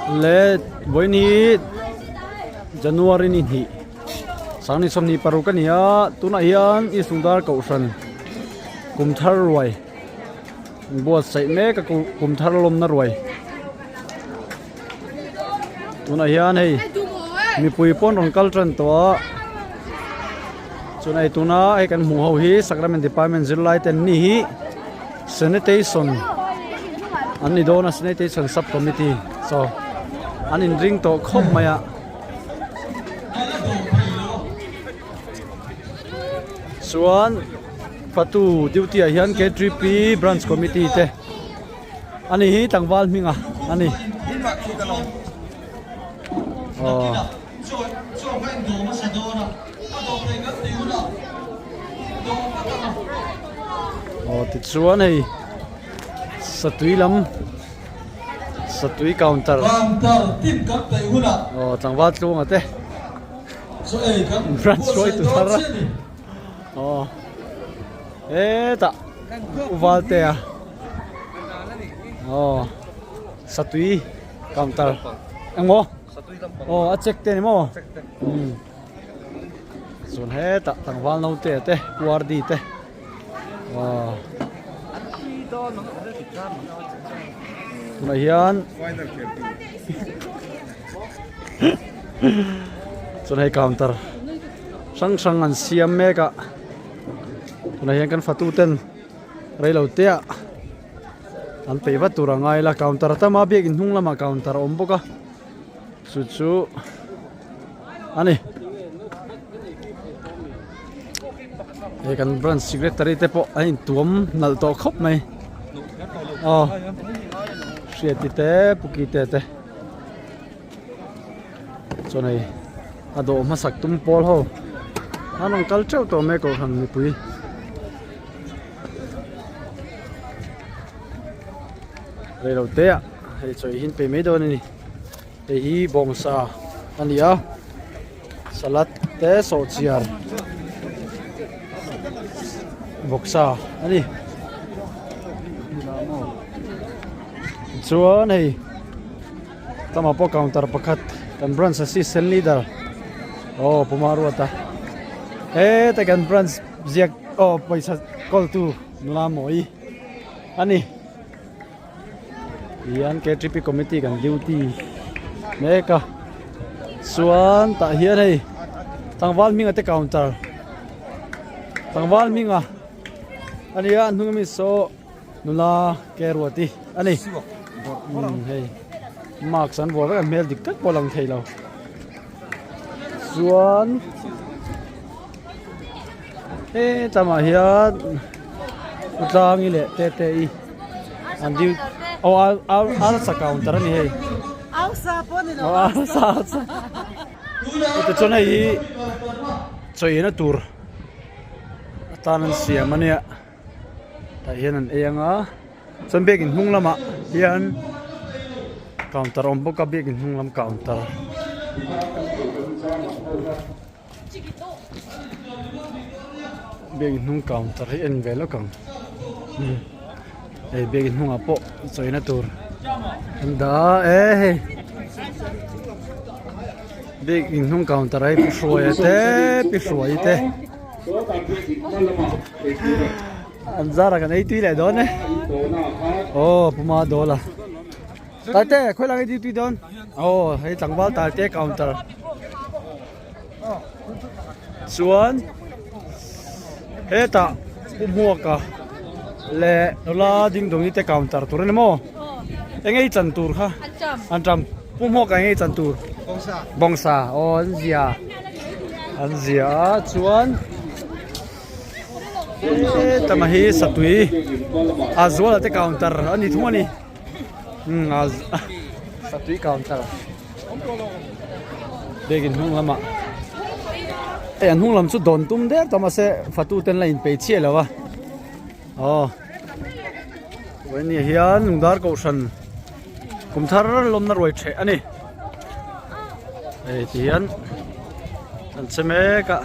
Le vawiin hi January ni hnih sang ni 26 a ni a tunah hian East Lungdar Kohhran kum thar ruai buatsaih mek a kum thar lawmna ruai tunah hian hei mipui pawn rawn kal tan tawh a chuan hei tuna hei kan hmuh ho hi Sacrament Department zirlai te an ni hi sanitation an ni dawn a sanitation sub committee chaw an in ring tawh khawp mai a chuan fatu duty ah hian K3P branch committee te ani hi tlangval hming a ani aw. Aw tichuan hei satui lam satui counter aw tlangval tluanga te branch hruaitu thar a aw hetah uvaltea aw satui counter engmaw. Aw a check te ni maw umm chuan hetah tlangval naute te URD te aw tunah hian chuan hei counter hrang hrang an siam mek a tunah hian kan fatu ten reilo te ah. An peih vat tur a ngai la counter a tam a biakin hnung lamah counter a awm bawk a chu chu a ni hei kan branch secretary te pawh a intuam nalh tawh khawp mai aw hriati te puki te te chuan hei a dawh hmasak tum pawl ho an rawn kal teuh tawh mai kohhran mipui. Reilo te ah hei chawi hi an pe mai dawn a ni hei hi bawngsa a ni a salad te sawhchiar vawksa a ni chuan hei tlama pawh counter pakhat kan branch assistant leader aw Puma Ruata heta kan branch ziak aw pawisa kawltu nula mawi a ni hian K_T_P committee kan duty mek a chuan tah hian hei tlangval hminga te counter tlangval hminga a ni a a hnung ami saw nula ke ruati a ni umm hei mask an vuah vek a hmel dik tak pawh a lang thei lo chuan hetlangah hian utlangi leh tete i an dil aw ar arsa counter a ni hei aw arsa arsa tichuan hei hi chawina tur atan an siam a nia tah hian an ei ang a chuan biakin hnung lamah hian counter a awm bawk a biakin hnung lam counter. Biakin hnung counter hi en ve lawk ang hei biakin hnungah pawh chawina tur an dah a e hei biakin hnung counter ah hi pu hruaia te pi hruai te an zar ah kan ei tui leh dawn e aw pu ma dawl a tate khawi lai nge tui dawn aw hei tlangval tate counter. Chuan hetah Pu Hmuaka leh nula ding dawng te counter tur a ni maw? Eng ei chan tur kha? An ṭam. Pu Hmuaka eng ei chan tur? Bawngsa. Aw an zia. An zia a chuan hetah hi satui a zuala te counter a ni thung a ni. Umm a satui counter. Biakin hnung lamah hei an hnung lam chu dawn tum der tawh mahse fatu ten la inpei chiah lo a aw vawiin ah hian lungdar kohhran kum thar lawmna ruai ṭheh a ni hei ti hian an che mek a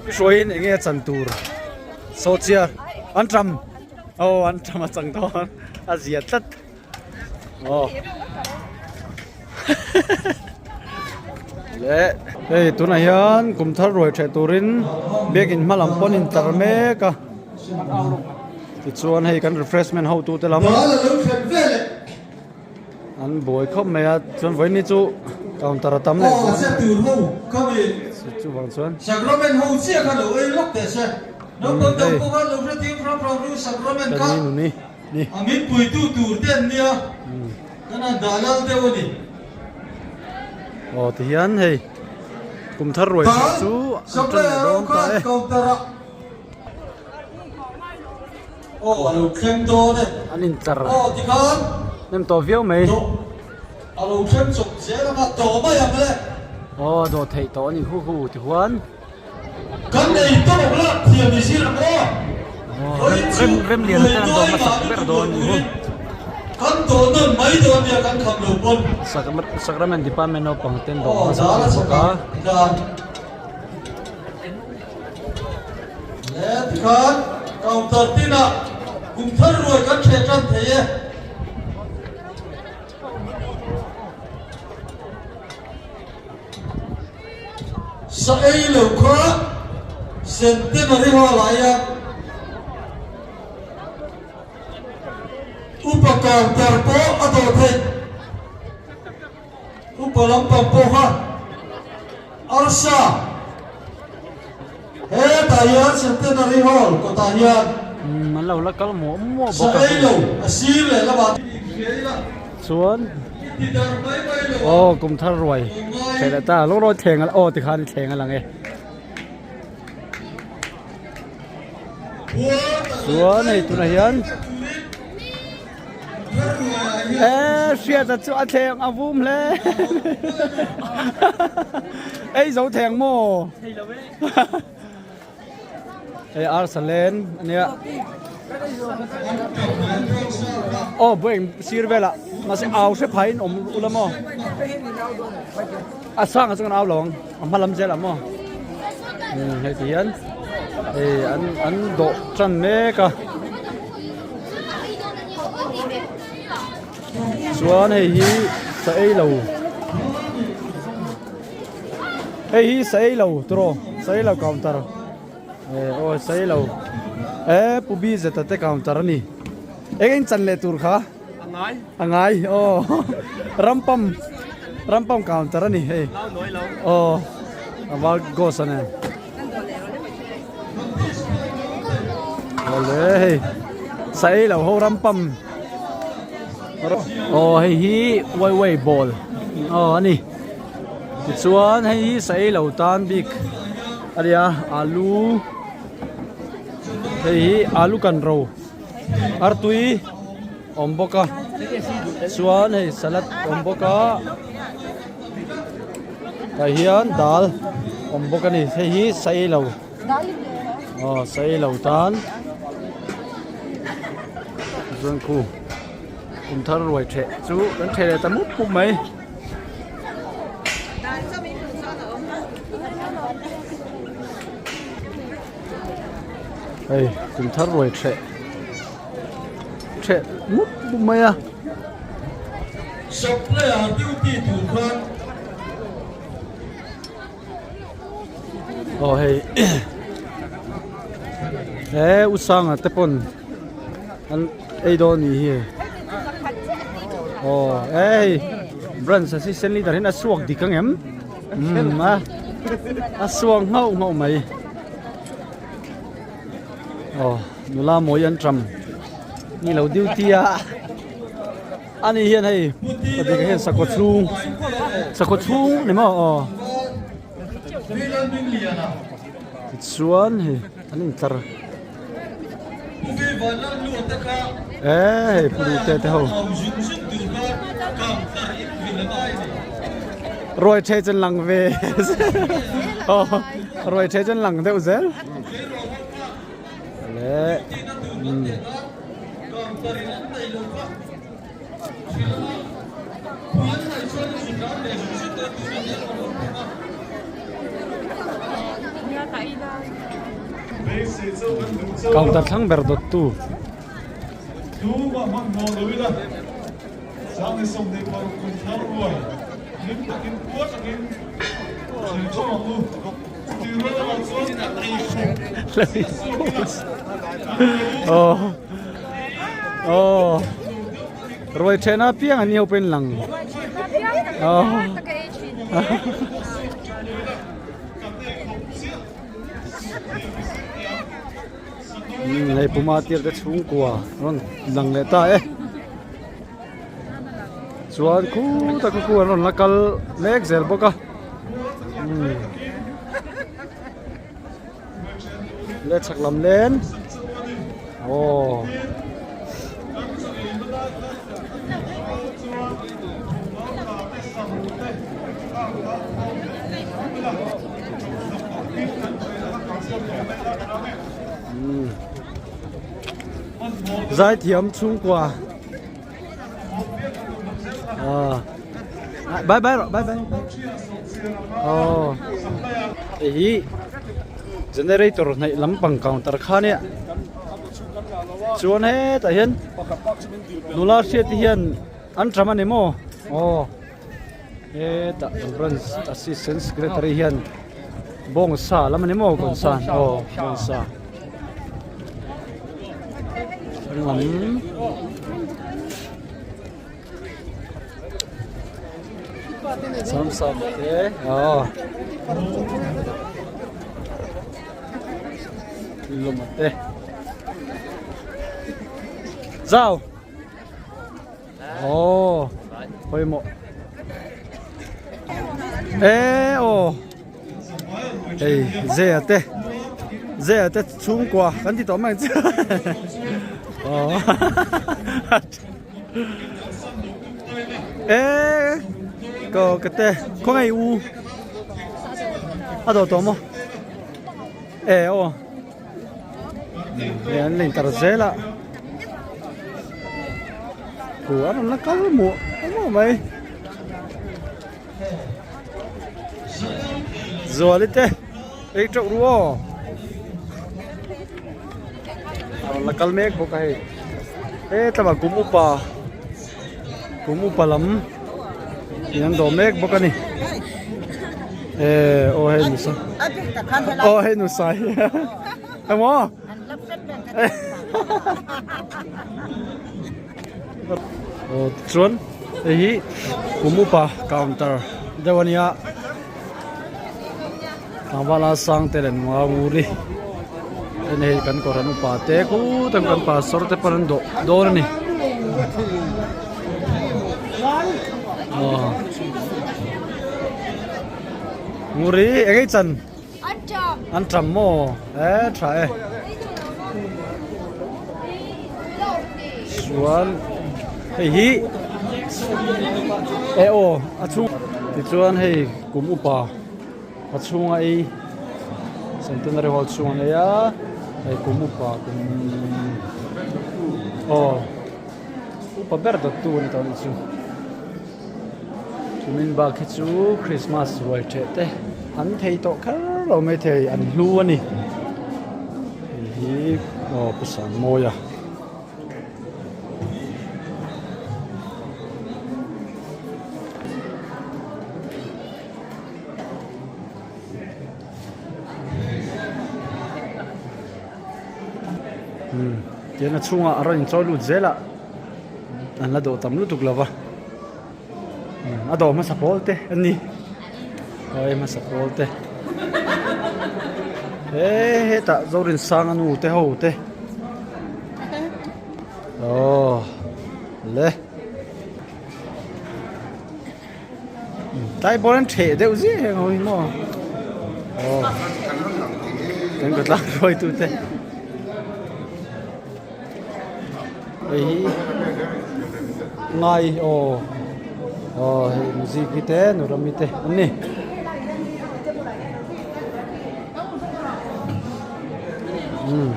i hruaiin eng nge a chan tur saw chiar an ṭam aw an ṭam a chang dawn a zia tlat. Aw. Leh hei tunah hian kum thar ruai ṭheh turin biakin hma lam pawn in tlar mek a tichuan hei kan refreshment hotu te lam an buai khawp mai a chuan vawiin ni chu counter a tam leh chuvang chuan hei kan ni nuni. Ni. A min puitu tur te an nia, kan han dah lal deuh a ni. Aw ti hian hei kum thar ruai hreh chu an tan leh dawn ta e. Aw a lo thleng dawn e. An intlar Aw tikhan nem tawh viau mai. Dawh a lo thleng chawp zel anga dawh mai ang le. Aw dawh theih tawh a ni hu hu ti huan. Kan nei tawk lak thiam i zir ang aw. Rem rem lian te an dawm hmasak ber dawn ni hu. Kan dawh nawn mai dawn nia kan kham lo pawn. Sacrament department naupang te an dawm hmasak ber bawk a. Le tikhan counter tinah kum thar ruai kan hreh tan thei e. Sa ei lo kha Centenary Hall ah hian Upa counter pawh a dawh theih. Upa lampang pawh kha arsa hetah hian Centenary Hall kawtah hian An lo la kal muah muah sa bawk a. ei lo a sir leh lamah Chuan aw kum thar ruai theih leh ta lawk lawk thleng aw tikhan thleng a lang e. Chuan hei tunah hian e hriata chu a thleng a vum hle ei zo thleng maw Hei arsa len a nia. Aw buaing sir velah mahse au hre phaiin awm ula maw a sangah chuan au lo ang a hma lam zelah maw umm hei ti hian hei an an dawh tan mek a chuan hei hi sa ei lo. Hei hi Sailo tawh Sailo counter eh aw Sailo eh Pu B zeta te counter a ni eng eng chan leh tur kha a ngai a ngai aw rampam rampam counter a ni hei aw a val ghost a ni awle hei Sailo ho rampam aw hei hi waiwai ball aw a ni. Tichuan hei hi sa ei lo tan bik a nia alu hei hi alu kan ro artui awm bawk a chuan hei salad awm bawk a tah hian dal awm bawk a ni hei hi sa ei lo aw sa ei lo tan chuan khu kum thar ruai theh chu kan theh leh ta mup mup mai. Hei kum thar ruai theh theh mup mup mai a. Supplier duty tur khan. Aw hei he u sanga te pawn an ei dawn ni hi aw hei branch assistant leader hian a suak dik ang em umm a a suak nghauh nghauh mai aw nula mawi an ṭam ni lo duty a. Ani hian hei pahnih hian sakhaw chhung sakhaw chhung ni maw aw tichuan hei an intlar e hei pute te ho ruai the chuan lang ve aw ruai the chuan lang deuh zel le umm. Counter thlang ber dawt tu. Aw aw ruai thehna apiang an ni ho pawhin lang aw hei puma tir te chhungkua rawn lang leh ta e. Chuan khutah khu khu an rawn la kal mek zel bawk a umm le chhak lam len aw. Zaithiam chhungkua. Bye bye rawh bye bye aw hei hi generator hnaih lampang counter kha nia chuan hetah hian nula hriat te hian an ṭam a ni maw aw hetah branch assistant secretary hian bawngsa lam a ni maw concern aw bawngsa. Lam Samsung te aw lawm te Zau aw pawimawh e aw hei zia te zia te chhungkua kan ti tawh mai chu aw e ko ka te khawngaih u a dawh tawh maw e aw hei an la intar zel a khu a rawn la kal muah muah mai. Zuali te ei teuh ru aw a rawn la kal mek bawk a hei hetlama kum upa kum upa lam in an dawh mek bawk a ni eh aw hei nusa aw hei nusa hi emaw Aw tichuan hei hi kum upa counter deuh a nia tlangval a sang te leh nua nguri hei hei kan kohhran upa te khutah kan pastor te pawn an dawh dawn a ni aw nguri eng ei chan an ṭam maw e ṭha e chuan hei hi e aw a chhung tichuan hei kum upa a chhunga ei centenary hall chhung an ei a hei kum upa kum aw upa ber dawttu a ni tawh a nih chu. Chumin bak hi chu Christmas ruai ṭheh te an thei tawh kher lo mai thei an hlu a ni hei hi aw pu Sangmawia. Umm tian a chhungah a rawn inchawi lut zel a. An la dawh tam lutuk lo va a dawh hmasa pawl te an ni a hmasa pawl te he hetah Zorinsanga nu te ho te aw le tlai bawr an theh deuh ziah heng ho hi maw aw kan kawt lak hruaitu te. Hei hi ngai aw aw hei music hi te nu rami te an ni. Umm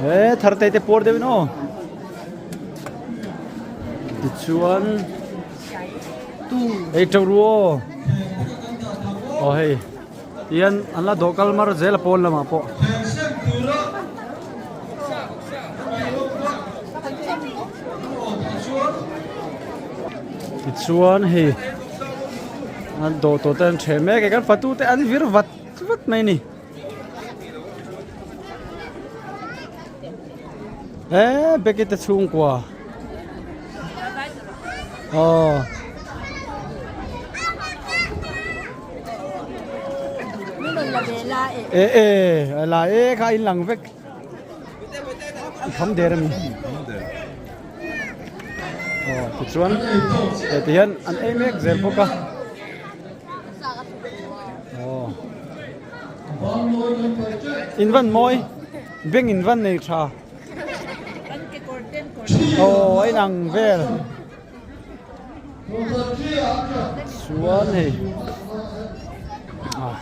he thar te te puar deuhin aw tichuan hei teuh ru aw aw hei. Tihian an la dawh kal mar zel a pawn lamah pawh. Tichuan hei an dawh tawh te an ṭheh mek e kan fatu te an vir vat vat mai a ni. He Becky te chhungkua aw. E e la e kha in lang vek i kham der ami aw tichuan he ti hian an ei mek zel bawk a aw in van mawi beng in van nei tha aw a inang vel. Chuan hei ah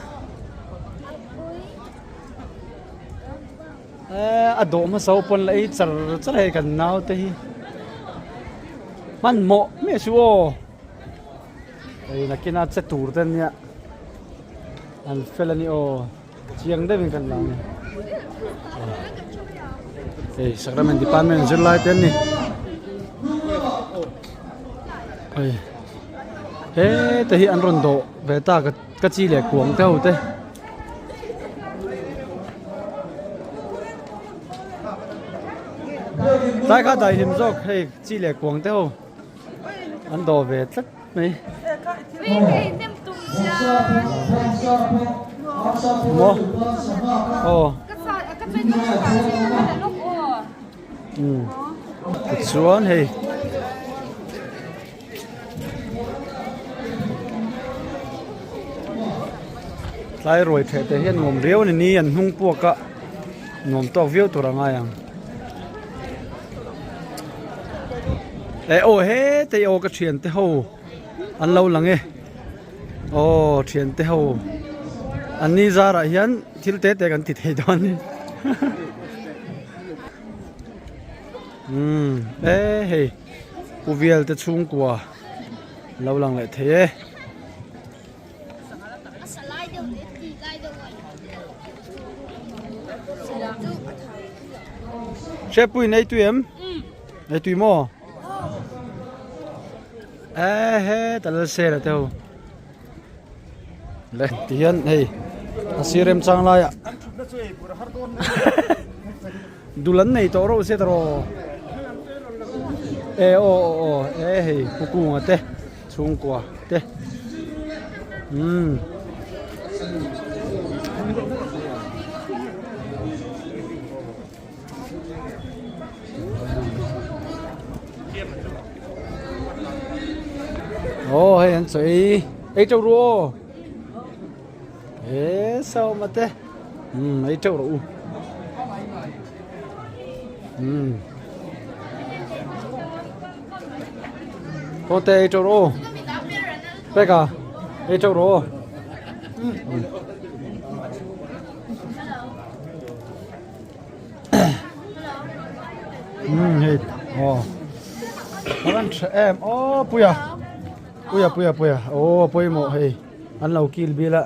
eh a dawh hmasa ho pawn la ei char char hei kan naute hi hmanhmawh miah suh aw hei nakina che tur te ania an fel a ni aw. Chiang deuhin kan lang a ni. Hei Sacrament Department zirlai te an ni. Hei he te hi an rawn dawh ve ta ka ka chi leh kuang te ho te. Tlai kha daihlim zawk hei chi leh kuang te ho an dawh ve tlat. Mai. Maw? Aw. Um. Tichuan hei. Tlai ruai theh te hian nuam riau a ni ni an hnung puak a nuam tawk viau tur a ngai ang. Eh aw hetei aw ka thian te ho an lo lang e aw thian te ho an ni zarah hian thil te te kan ti thei dawn a ni umm e hei pu vial te chhungkua lo lang leh thei e. Hriatpuiin ei tui em? Ei tui maw? E he ta lal sel a te ho. Le ti hian hei a sir remchang laiah dul an nei tawh reuh se tawh e aw aw aw e hei pu kunga te chhungkua te umm. Aw hei an chaw ei ei teuh ru aw he sao mate umm ei teuh rawh u umm Kawngte ei teuh rawh aw Peka ei teuh rawh aw Umm hei aw a rawn tha em aw puia puia puia puia aw pawimawh hei an lo kil bil a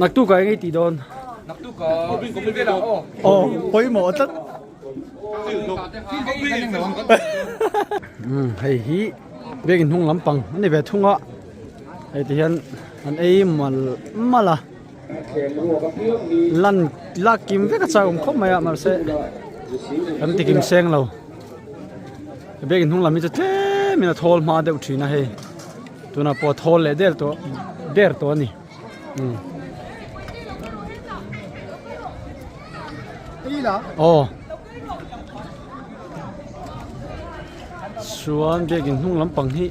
naktuk ah eng ei tih dawn aw pawimawh tlat umm hei hi biakin hnung lampang a ni ve thung a hei ti hian an ei mal mal a. Lan lak kim vek a chak awm khawp mai a mahse kan ti kim seng lo biakin hnung lam hi chu tlem in a thawl hma deuh thin a hei tunah pawh a thawl leh der tawh der tawh a ni umm aw chuan biakin hnung lampang hi.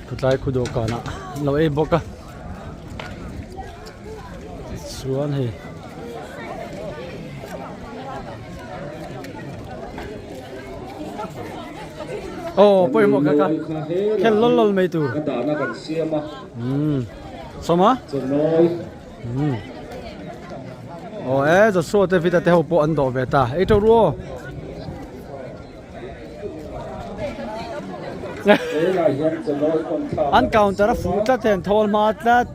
Thutlai khu dawhkanah an lo ei bawk a chuan hei aw pawimawh kha kha khel lawl lawl mai tur umm sawma umm aw e Joshua te Vida te ho pawh an dawh ve ta ei teuh ru aw. An counter a fuh tlat e an thawl hma tlat.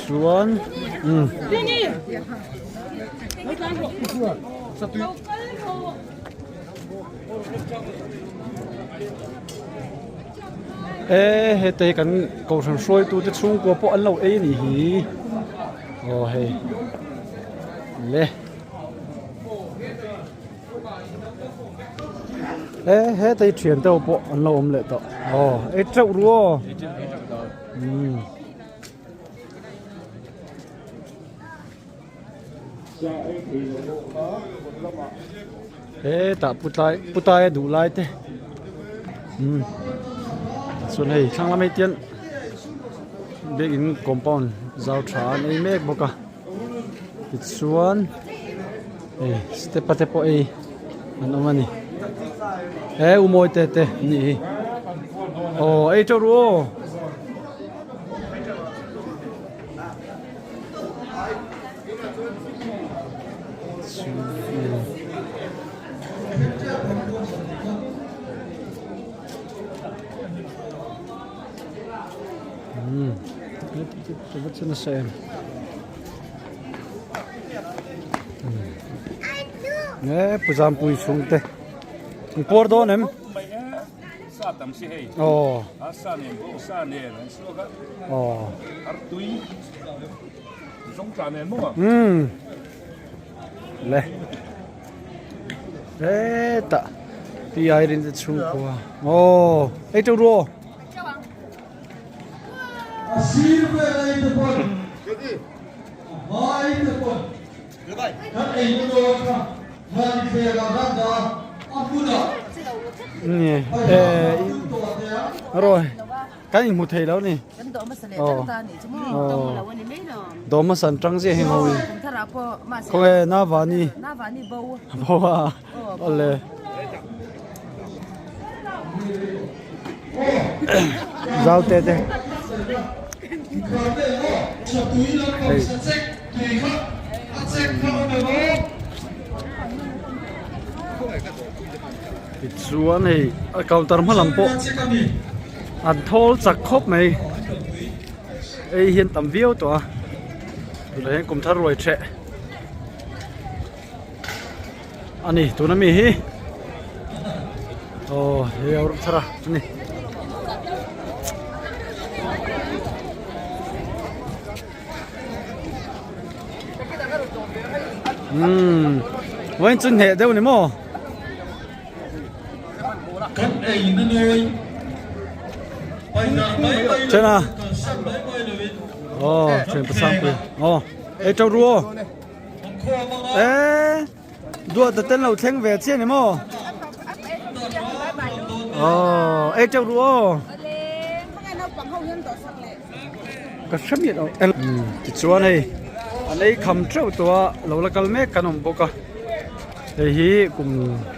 Chuan umm. E heta hi kan kohhran hruaitu te chhungkua pawh an lo ei a nih hi aw hei le e heta hi thian te ho pawh an lo awm leh tawh aw ei teuh ru aw umm. Hetah pu tlai pu taia duh lai te umm chuan hei thlang lam hei tian biakin compound zau tha an ei mek bawk a tichuan hei step a te pawh ei an awm a ni he u mawi te te an nih hi aw ei teuh ru aw. Nge pu Zampui chhungte an puar dawn em? Sa tam si hei. Aw. A sa nen pawh sa nen an suak a. Aw. Artui zawng tla nen maw? Umm. Le. Hetah Pi Irene te chhungkua. Aw. Ei teuh ru aw. A sir vel ei te pawn a hmai te pawn kan ei na dawn kha van vel ah kan dah a, a hmunah Ni eh rawi kan inhmu thei lo ni. Aw. Dawm hmasa an tang ziah heng ho hi. Khawnge Navani. Bo a awle. Zau te te. Hei. Tichuan hei a counter hma lam pawh an thawl chak khawp mai ei hian tam viau tawh a tunah hian kum thar ruai ṭheh a ni tuna mi hi aw hei a rawng thar a ni. Umm vawiin chu hneh deuh ni maw? Kan ei na nawi paihdah mai mai lo Chena. kalsan mai mai lovin Aw thian pasangpui aw ei teuh ru aw. An khawm anga. Eee duat a tel lo thleng ve chiah ni maw? Aw ei teuh ru aw. Ka hre miah lo tichuan hei an ei kham teuh tawh a lo la kal mek kan awm bawk a hei hi kum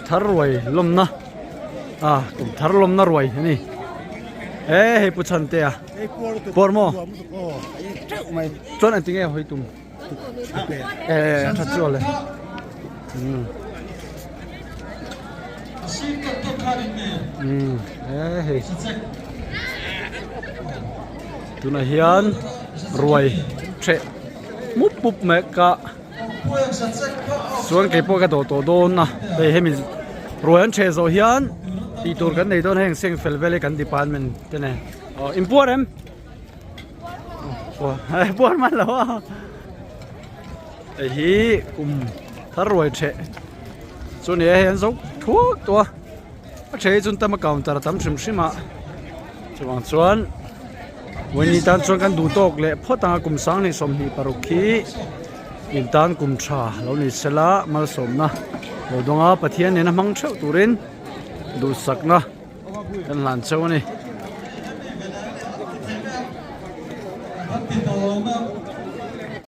thar ruai lawmna ah kum thar lawmna ruai a ni e hei pu chhantea puar maw chuan engtinge hawi tum. Eh, a tha chu le. Um. Um, eh hei. Tunah hian ruai ṭheh mup mup mek a. Chuan keipawh ka dawh tawh dawn a. Hei hemi ruai an ṭheh zawh hian tih tur kan nei dawn heng seng fel vel hi kan department te nen. Aw inpuar em? Puar man lo a hei hi kum thar ruai theh chu ni e hei an zo thuak tawh a a theh hi chuan tam a counter a tam hrim hrim a chuvang chuan vawiin tan chuan kan duh tawk leh phawt ang a kum sanghnih 26 khi in tan kum tha lo ni sela malsawmna lo dawnga Pathian nena hmang theuh turin duhsakna kan hlan cheu a ni.